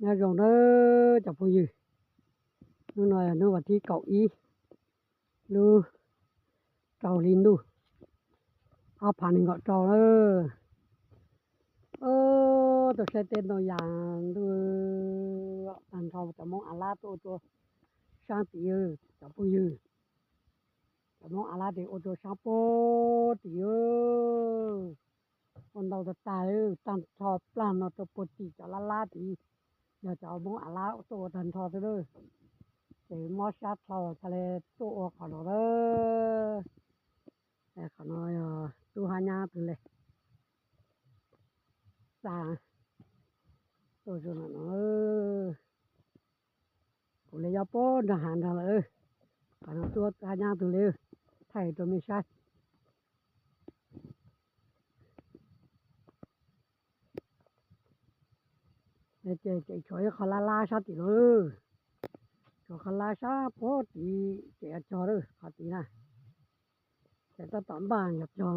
ຍາດໂຍມເດີ ເຈົ້າຜູ້ຍື ໜູນ້ອຍ ໜູວັນທີເກົ້າອີ ລູເຈົ້າລິນດູ ເອົາພາໜຶ່ງເກາະເຈົ້າເດີ ເອີ ໂຕແຊເຕັນໂຕຢາງດູ ອັນເທົ່າຈະມົງອາລາໂຕ ໂຕຊ່າງຕີເອີ ເຈົ້າຜູ້ຍື ຈະມົງອາລາເດ ໂອໂຕຊ່າງໂປຕີເອີ ຄົນເຮົາຈະຕາຍເອີ ຕັນທໍ່ປານເນາະ ໂຕໂປຕີຈະລາລາຕີ ຢາກຈະເອົາມົງອາລາໂຕຕັນທໍ່ເດີ ເຈມອສຊາເທົາທະເລໂຕອອກຂອນເດີ ແຕ່ຂອນເນາະ ຕູ້ຫາຍາຕື່ນເລີຍ ສາໂຕຈຸນເນາະ ເອີ ໂອເລຍາໂປນະຫານທາງເອີ ຂອນເອົາຕົວຫາຍາຕື່ນເລີຍ ໄທໂຕເມຊາຍ ເຈ ເຈ ຊ່ອຍເຂົາລາລາຊາຕິໂລ ຊ່ອຍເຂົາລາຊາໂປຕີ ເຈ ອາຈອເດີ ເຂົາຕີນະ ເຈ ຕະຕອນບ້ານອາຈອ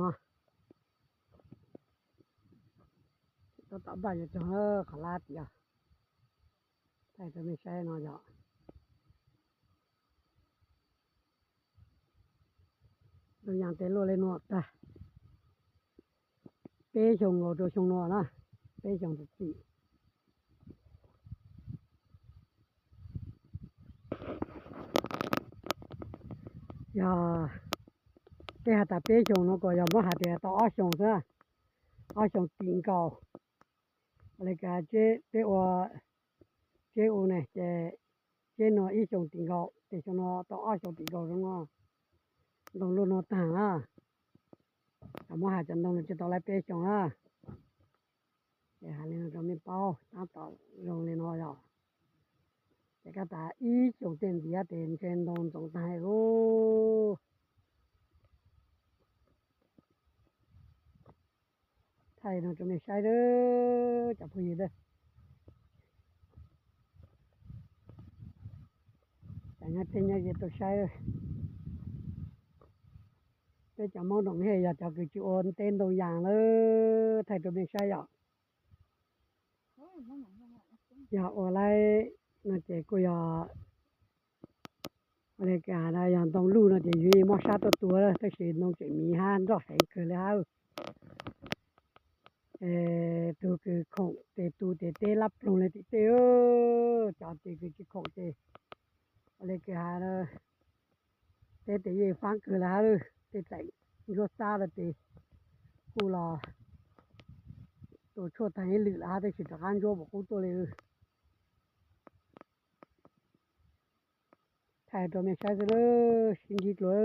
ຕະຕອນບ້ານອາຈອ ເອີ ເຂົາລາຕີອະ ໄທໂຕເມຊາຍເນາະ ເຈົ້າ ໂຕຢ່າງເຕໂລເລໂນຕາ ເປຊົງໂອໂຕຊົງໂນນະ ເປຊົງຕຸຕິ ຢາ ເປຫາຕາເປຊົງໂນກໍຢາມະຫາເຕຕອອຊົງຊະ ອອຊົງຕິງເກົາ ອາເລກາເຈ ເຕໂອ ເຈໂອເນ ເຈ ເຈໂນອີຊົງຕິງເກົາ ເຕຊົງໂນຕອອຊົງຕິງເກົາ ລົງໂລໂນຕາ ອາ ກະມະຫາຈັນດົງ ເຈຕອລາເປຊົງອາ ເຈຫາເລໂນຕາເມເປົາ ຕາຕອລົງເລໂນຢາ ເຈກະຕາອີຊົງເຕັນເດຍເຕັນເຊນດົງສົງຕາຍໂອ ໄທເນາະ ໂຕເມຊາຍເດີ ເຈົ້າຜູ້ຍືເດີ ຈາຍເງິນເປັນຍາເຢັນໂຕຊາຍເດີ ເປັນຈາມອງດົງເຮຍາ ເຈົ້າຄືຈິໂອນເຕັນດົງຢາງເດີ ໄທໂຕເມຊາຍຢາ ຢາໂອໄລນະເຈກູຢາ ອາເມລິການະ ຢາງຕ້ອງຮູ້ເນາະ ຈະຢູ່ມອຊາຕົວຕົວເດີ ແຕ່ຊິນ້ອງຈະມີຫ້ານດອກແຮງເກີນແລ້ວ ເອີ ຕູຄືຄົງເຕ ຕູເຕເຕ ລັບລົງເລີຍຕິເຕ ເອີ ຈອນເຕຄືຈິຄົງເຕ ອາເມລິການະ ເຕເຕເຢຟັງເກີນແລ້ວເດີ ເຕໃຈຍົດຊາລະເຕ ກູລາ ໂຕໂຊດທາງນີ້ລືລະເຕ ຊິຕະການໂຍບໍ່ກູໂຕເລີຍ ໄທໂຕເມຊາເລີ ຊິນດີໂຕເລີ